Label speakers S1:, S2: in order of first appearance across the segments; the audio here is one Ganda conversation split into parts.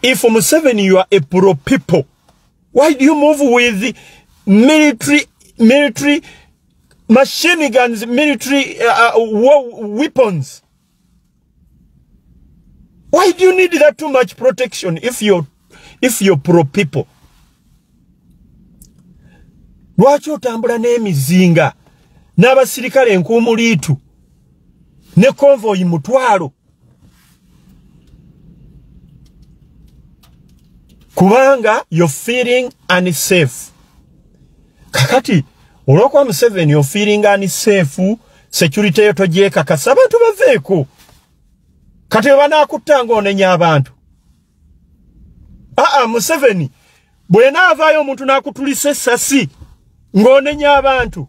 S1: If Museveni, you are a pro people, why do you move with military machine guns, military war weapons? Why do you need that too much protection if you're pro people? Lwaki otambula n'emizinga n'abasirikale enkuumuliitu ne convoy mutwalo? Kubanga you're feeling unsafe. Kakati olwokuba Museveni you're feeling unsafe, security yo togyekakasa, abantu baveeko. Kati bwe banaakutta ng'onenya abantu. Aa, Museveni bw'enaavaayo omuntu n'akutulisa essasi ng'onenya abantu,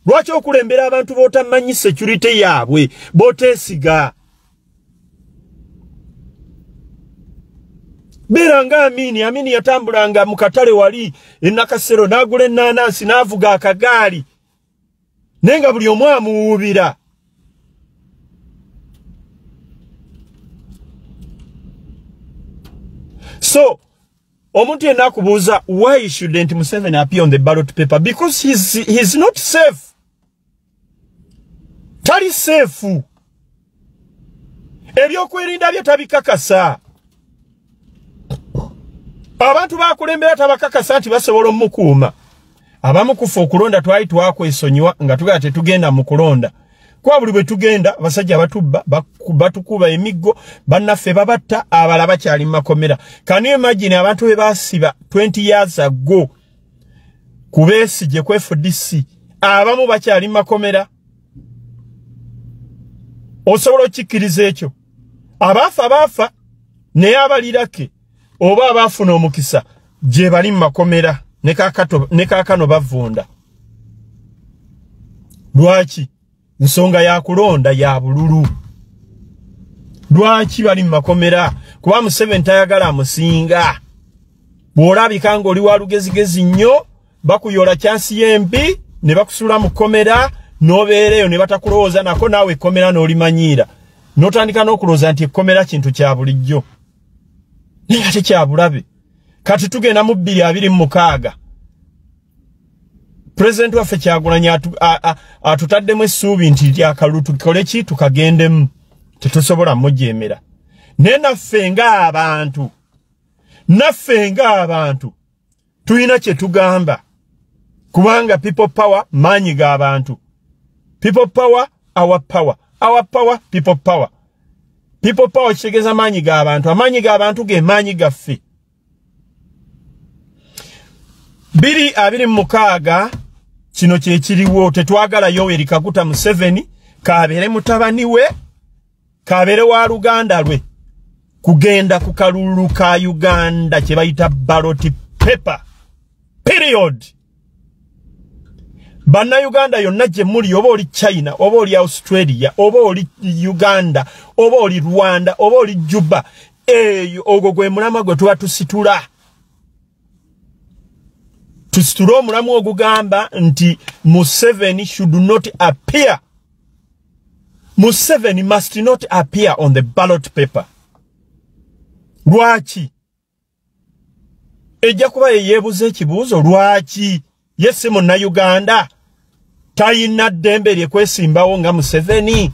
S1: lwaki okulembera abantu b'otamanyi security yaabwe, b'oteesiga? Beera nga Amini. Amini yatambulanga mu katale wali e Nakasero n'agula ennaanansi n'avuga akagaali, naye nga buli omu amuwuubira. So omuntu yenna akubuuza why shouldn't Museveni appear on the ballot paper? Because he's not safe. Tali safe. Ebyokwerinda bye tabikakasa. Abantu bakulembera tabakakasa nti basobola omukuuma. Abamu kufa okulonda twali twakwesonyiwa nga tugamba tetugenda mu kulonda. Kuba buli bwe tugenda abasajja batubba, batukuba emiggo, bannaffe babatta, abalala bakyali mu makomera. Can you imagine abantu be baasiba 20 years ago ku Besigye ku FDC, abamu bakyali mu makomera? Osobola okikkiriza ekyo? Abaafa baafa, naye abalirake oba abaafuna omukisa gye bali mu makomera ne kaakano bavunda. Lwaki? Nsonga ya kulonda ya bululu. Lwaki bali mu makomera? Kuba Museveni tayagala amusinga. Bw'olabika ng'oli wa lugezigezi nnyo, bakuyola kyansi y'embi ne bakusula mu kkomera, n'obeereyo ne batakulowooza nako, naawe ekkomera n'olimanyiira. N'otandika n'okulowooza nti ekkomera kintu kya bulijjo. Naye ate kya bulabe. Kati tugenda mu 2026. President waffe Kyagulanyi atutaddemu essuubi nti akalulu tukole ki, tukagendemu. Tetusobola mujeemera. Naye naffe ng'abantu tulina kye tugamba. Kubanga people power maanyi g'abantu. People power, our power. Our power, people power. People power kitegeeza maanyi g'abantu. Amaanyi g'abantu ge maanyi gaffe. 2026 kino kye kiriwo. Tetwagala Yoweri Kaguta Museveni kabeere mutabani we, kabeere wa luganda lwe kugenda ku kalulu ka Uganda kye bayita ballot paper. Period. Bannayuganda yonna gye muli, oba oli China, oba oli Australia, oba oli Uganda, oba oli Rwanda, oba oli Juba, eyo ogwo gwe mulamwa gwe tuba tusitula. Tusitule omulamwa ogugamba nti Museveni should not appear. Museveni must not appear on the ballot paper. Lwaki? Ejja kuba yeebuza ekibuuzo lwaki? Ye si munnayuganda, talina ddembe lye kwesimbawo nga Museveni.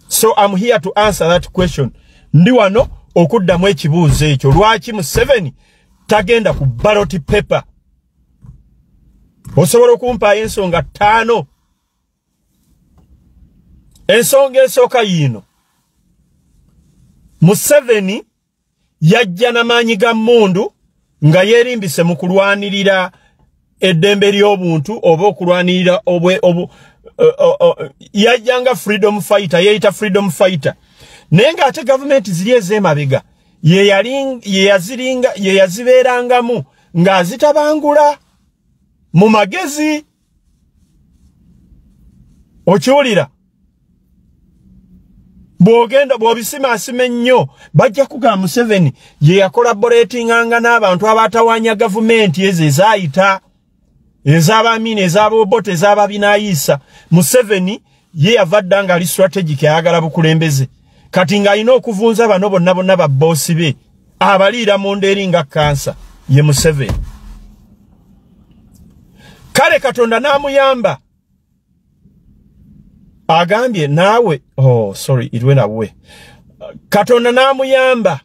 S1: So I'm here to answer that question. Ndi wano okuddamu ekibuuzo ekyo. Lwaki Museveni tagenda ku ballot paper? Osobola okumpaayo ensonga 5. Ensonga esooka yiino. Museveni yajja n'amaanyi ga mmundu nga yeerimbise mu kulwanirira eddembe ly'obuntu oba okulwanirira yajja nga freedom fighter, yeeyita freedom fighter. Naye ng'ate gavumenti ziri ez'emabega ye yazibeerangamu ng'azitabangula mu magezi. Okiwulira? Bw'ogenda bw'obisimaasima ennyo bajja kugamba Museveni ye yakolaboratinganga n'abantu abatawaanya gavumenti ezo ezaayita, ez'Abamini, ez'Aboboto, ez'Ababinaayisa. Museveni ye yava dda ng'ali strategic, ayagala bukulembeze. Kati ng'alina okuvunza bano bonna bonna babboosi be abaliira munda eri nga kansa ye Museveni. Kale Katonda n'amuyamba, agambye naawe, oh sorry, it went away. Katonda n'amuyamba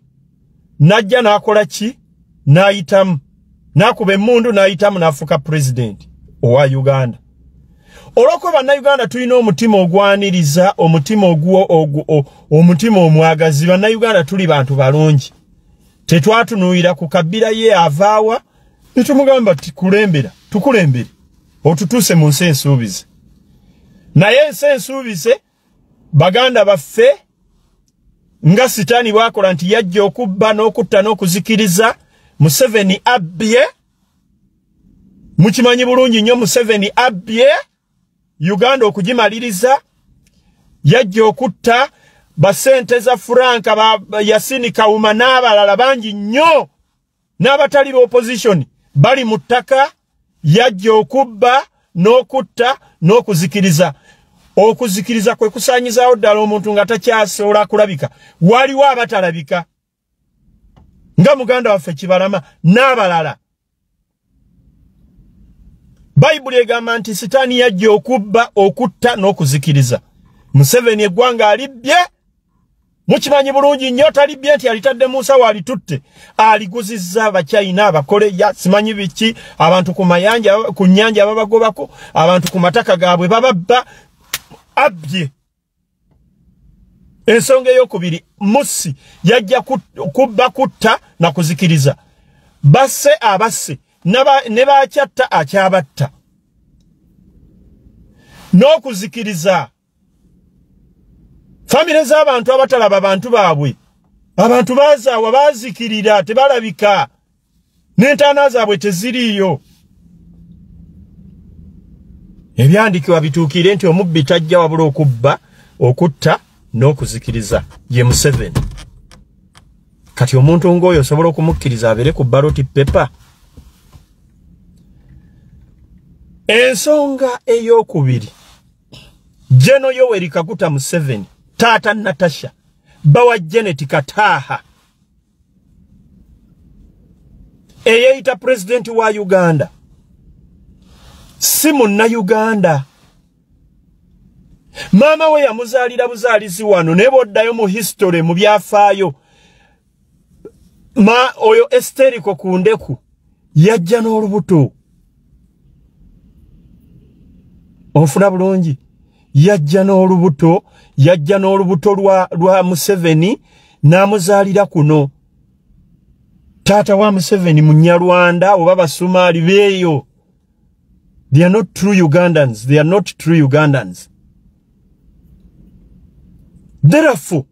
S1: n'ajja n'akola ki? N'ayitamu, n'akuba emmundu n'ayitamu n'afuuka pulezidenti owa Uganda. Olw'okuba Bannayuganda tulina omutima ogwaniriza, omutima omutima omwagazi, Bannayuganda tuli bantu balungi. Tetwatunuulira ku kabbira ye avaawa ne tumugamba tukulembera, tukulembere otutuuse mu nsi ensuubize. Naye ensi ensuubize baganda baffe nga Sitaani bw'akola nti yajja okubba n'okutta n'okuzikiriza, Museveni abbye. Mukimanyi bulungi nnyo Museveni abbye Uganda okugimaliriza. Yajja okutta basente za Franka ba Yasini Kawuma n'abalala bangi nnyo n'abatali ba opposition bali mu ttaka. Yajja okubba n'okutta n'okuzikiriza. Okuzikiriza kwe kusaanyizaawo ddala omuntu nga takyasobola kulabika. Waliwo abatalabika nga muganda waffe Kibalama n'abalala. Bayibuli egamba nti Sitaani yajja okubba, okutta n'okuzikiriza. Museveni eggwanga alibbye, mukimanyi bulungi nnyo. Talibbye nti alitadde mu nsawo alitutte, aliguzizza Abachina, Abakoleya, simanyi biki, abantu ku mayanja, ku nnyanja babagobako, abantu ku mataka gaabwe bababba. Abbye. Ensonga eyokubiri, Musi yajja kubba, kutta na kuzikiriza. Basse abasse ne bakyatta akyabatta n'okuzikiriza famire z'abantu abatalaba bantu baabwe. Abantu bazaawa, bazikirira, tebalabika, n'entaana zaabwe teziriiyo. Ebyandikibwa bituukire nti omubbi tajja wabula okubba, okutta n'okuzikiriza, ye Museveni. Kati omuntu ng'oyo osobola okumukkiriza abeere ku ballot paper? Ensonga eyokubiri, General Yoweri Kaguta Museveni, taata Natasha, bawa Janet Kataaha, eyeeyita pulezidenti wa Uganda, si Munnayuganda. Maama we yamuzaalira buzaalizi wano, naye bw'oddayo mu history, mu byafaayo, ma oyo Esteriko ku ndeku yajja n'olubuto. Onfuna bulungi? Yajja n'olubuto, yajja n'olubuto lwa Museveni n'amuzaalira kuno. Taata wa Museveni Munyarwanda oba Basumaali beeyo. They are not true Ugandans. They are not true Ugandans. Therefore,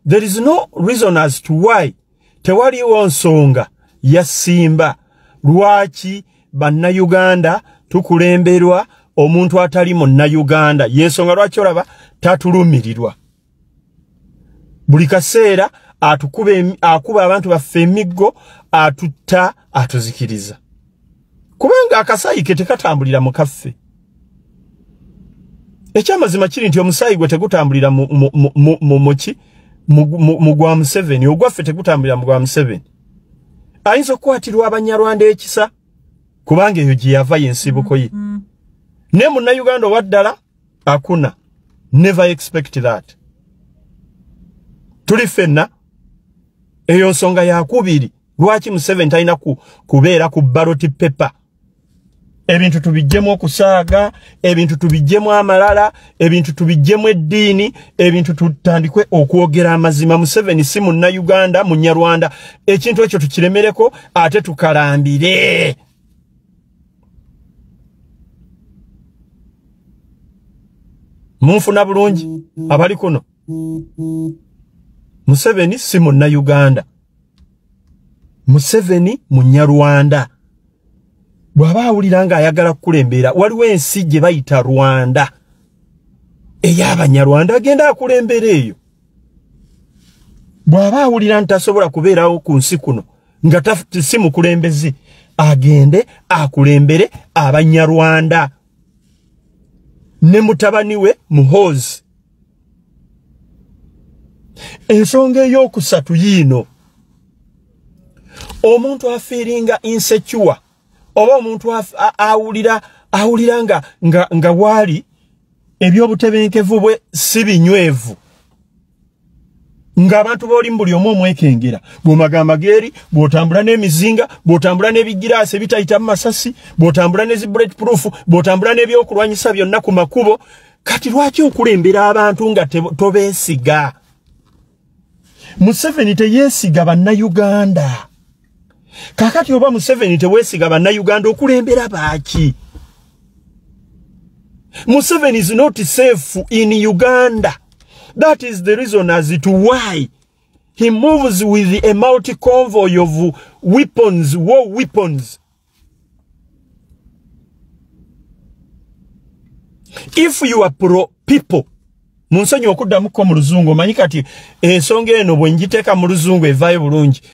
S1: there is no reason as to why, tewaliwo nsonga yasimba lwaki Bannayuganda tukulemberwa omuntu atali Munnayuganda. Yensonga lwaki olaba tatulumirirwa buli kaseera, akuba abantu baffe emiggo, atutta, atuzikiriza, kubanga akasaayi ke tekatambulira mu kaffe. Ekyamazima kiri nti omusaayi gwe tegutambulira muki mu gwa Museveni, ogwaffe tegutambulira mu gwa Museveni. Ayinza okukwatirwa Abanyarwanda ekisa kubanga eyo gye yava, y'ensibuko ye, ne Munnayuganda owaddala akuna. Never expect that. Tuli ffenna. Eyo nsonga yakubiri lwaki Museveni talina kubeera ku ballot paper. Ebintu tubijjemu okusaaga, ebintu tubijjemu amalala, ebintu tubijjemu eddiini, ebintu tutandikwe okwogera amazima. Museveni si Munnayuganda, Munyarwanda. Ekintu ekyo tukiremereko ate tukalambire. Munfuna bulungi abali kuno? Museveni si Munnayuganda, Museveni Munyarwanda. Bw'aba awulira ng'ayagala kukulembera, waliwo ensi gye bayita Rwanda ey'Abanyarwanda, agenda akulembera eyo. Bw'aba awulira nti tasobola kubeerawo ku nsi kuno nga si mukulembeze, agende akulembere Abanyarwanda ne mutabani we Muhoozi. Ensonga ey'okusatu yiino, omuntu afeelinga insecure oba omuntu awulira nga waali ebyobutebenkevu bwe si binywevu, ng'abantu b'olimu buli omu omwekengera, bw'omagamba geeri, bw'otambula n'emizinga, bw'otambula n'ebigiraasi ebitayita mu masasi, bw'otambula ne zi bullet proof, bw'otambula n'ebyokulwanyisa byonna ku makubo. Kati lwaki okulembera abantu nga tobeesiga? Museveni teyeesiga bannayuganda. Kakati oba Museveni teweesiga bannayuganda, okulembera baaki? Museveni is not safe in Uganda. That is the reason as to why he moves with a multi-convoy of weapons, war weapons. If you are pro people, munsonyi okuddamuko mu luzungu, omanyi kati ensonga eno bwe ngiteeka mu luzungu evaayo bulungi.